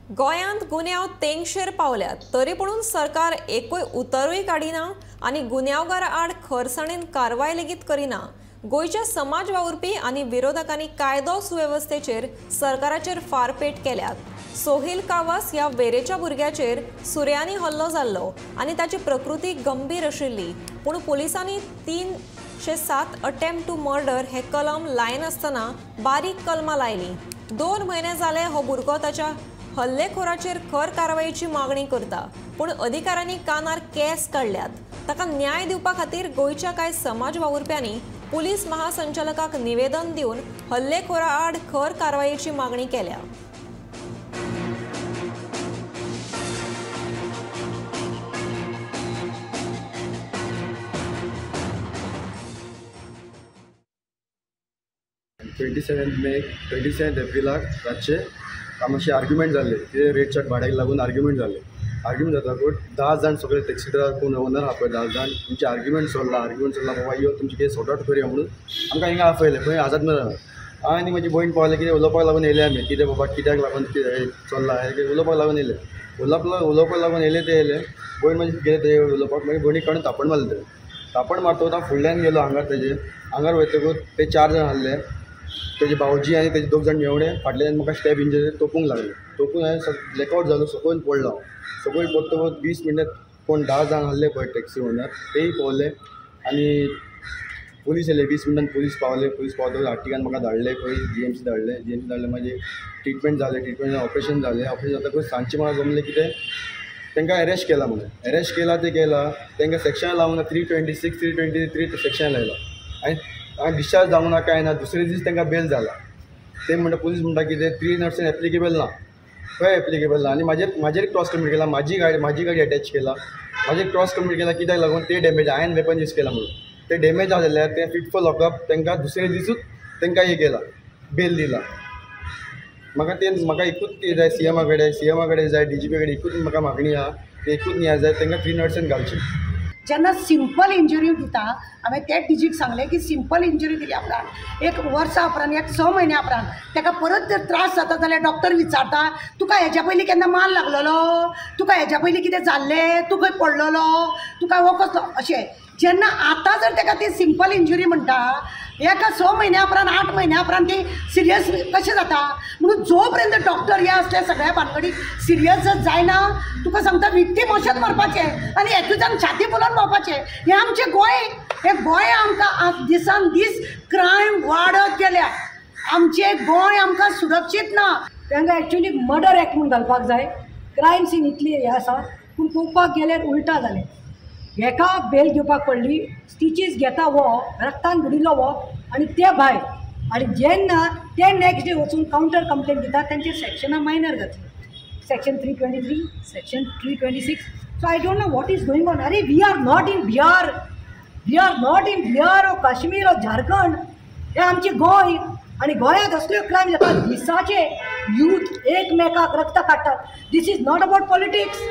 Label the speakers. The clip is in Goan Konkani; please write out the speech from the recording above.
Speaker 1: गोंयांत गुन्यांव तेंगशेर पावल्यात तरी पूण सरकार एकूय उतरूय काडिना आनी गुन्यांवगारा आड खरसाणेन कारवाय लेगीत करिना। गोंयच्या समाज वावुरपी आनी विरोधकांनी कायदो सुवेवस्थेचेर सरकाराचेर फारपेट केल्यात। सोहेल कावस ह्या वेरेच्या भुरग्याचेर सुऱ्यांनी हल्लो जाल्लो आनी ताची प्रकृती गंभीर आशिल्ली, पूण पोलिसांनी 307 अटेम्प्ट टू मर्डर हे कलम लायनासतना बारीक कलमां लायलीं। 2 म्हयने जाले हो भुरगो ताच्या हल्लेखोराचेर खर कारवायेची मागणी करता, पूण अधिकाऱ्यांनी कानार केस काडल्यात। ताका न्याय दिवपा खातीर गोंयच्या कांय समाज वावुरप्यांनी पुलीस महासंचालकाक निवेदन दिवन हल्लेखोरा आड खर कारवायेची मागणी केल्या।
Speaker 2: 27 एप्रिलाक रातचे मातशें आर्ग्युमेंट जाल्ले, कितें रेट चार्ट भाड्याक लागून आर्ग्युमेंट जाल्ले। आर्ग्युमेंट जातकूच 10 जाण सगळे टॅक्सी ड्रायव्हर कोण ओनर आहा पळय 10 जाण तुमचे आर्ग्युमेंट चल्ला, आर्ग्युमेंट चल्ला बाबा यो तुमचें कितें सॉर्ट आवट करया म्हणून आमकां हिंगा आपयलें खंय आझाद मैदानार। आनी म्हजी भयण पावलें कितें उलोवपाक लागून येयले आमी, कितें बाबा कित्याक लागून कितें चल्ला हें उलोवपाक लागून येयले, उलोवपाक लागून येयले ते येयले भयण मागीर गेले ते उलोवपाक, मागीर भयणीक काडून थापण मारले ते, थापण मारतकूच हांव फुडल्यान गेलो आंगार तेजे, आंगार वयतकूच ते 4 जाण आहले, तेजे भावजी आनी तेजे 2 जाण मेवणे फाटल्यान म्हाका स्टेप इंजरी तोपूंक लागले, तोपून हांवें ब्लॅकआवट जालो, सकयल पडलो हांव, सकयल पडटकूच 20 मिनटां कोण 10 जाण आहले पळय टॅक्सी ओनर तेय पावले आनी पुलीस येयले, 20 मिनटान पुलीस पावले, पुलीस पावतकूच आर्टिकान म्हाका धाडले खंय जीएमसी धाडले, जीएमसी धाडले मागीर ट्रिटमेंट जालें, ट्रिटमेंट जालें ऑपरेशन जालें, ऑपरेशन जातकूच सांजचें म्हाका जमलें कितें तांकां एरेस्ट केला म्हणून, एरेस्ट केला ते केला तांकां सेक्शन लावंक ना, 326 323 सेक्शन लायला आनी डिस्चार्ज जावंक ना कांय ना। दुसरे दीस तांकां बेल जाला, ते म्हणटा पुलीस म्हणटा कितें 307 एप्लिकेबल ना, खंय एप्लिकेबल ना। आनी म्हाजेर क्रॉस कंप्लीट केला, म्हाजी गाडी अटॅच केला, म्हाजेर क्रॉस कंप्लीट केला कित्याक लागून ते डॅमेज हांवें वेपन यूज केला म्हणून ते डॅमेज आसा जाल्यार ते फिट फॉर लॉकअप तांकां दुसरे दिसूच तांकां हें केला बेल दिला। म्हाका ते म्हाका एकूच कितें जाय सीएमा कडेन, सीएमा कडेन जाय डीजीपी कडेन एकूच म्हाका मागणी आहा, ते एकूच न्याय जाय तांकां 307 घालची।
Speaker 3: जेन्ना सिंपल इंजुरी दिता, हांवें ते टिजीक सांगलें की सिंपल इंजुरी दिल्या उपरांत 1 वर्सा उपरांत 1 6 म्हयन्या उपरांत ताका परत जर त्रास जाता जाल्यार डॉक्टर विचारता तुका हेज्या पयलीं केन्ना माल लागलेलो, तुका हेज्या पयलीं कितें जाल्लें, तूं खंय पडलेलो, तुका हो कसलो अशें। जेन्ना आतां जर ताका ती सिंपल इंजुरी म्हणटा, एका 6 म्हयन्या उपरांत 8 म्हयन्या उपरांत ती सिरियस कशें जाता म्हणून जो पर्यंत डॉक्टर ह्या असल्या सगळ्या भानगडीक सिरियस जर जायना तुका सांगता विक्टीम अशेंच मरपाचें आनी एक्युजान छाती फुलोवन भोंवपाचें। हें आमचें गोंय, हें गोंय आमकां दिसान दीस क्रायम वाडत गेल्या, आमचें गोंय आमकां सुरक्षीत ना।
Speaker 4: तांकां एक्चुअली मर्डर एक्ट म्हूण घालपाक जाय। क्रायम सीन इतली हें आसा पूण पळोवपाक गेल्यार उल्टा जालें, हेका बेल घेवपाक पडली, स्टिचीस घेता हो रक्तान बुडिल्लो हो आनी ते भायर, आनी जेन्ना ते नेक्स्ट डे वचून कावंटर कंप्लेन दिता तांचेर सेक्शनां मायनर जातली, section 323 section 326। So I don't know what is going on. अरे we are not in Bihar, we are not in Bihar or Kashmir or Jharkhand, हें आमचें गोंय आनी गोंयांत असल्यो क्रायम जाता, दिसाचे यूथ एकमेकाक रक्त काडटात। This is not about politics.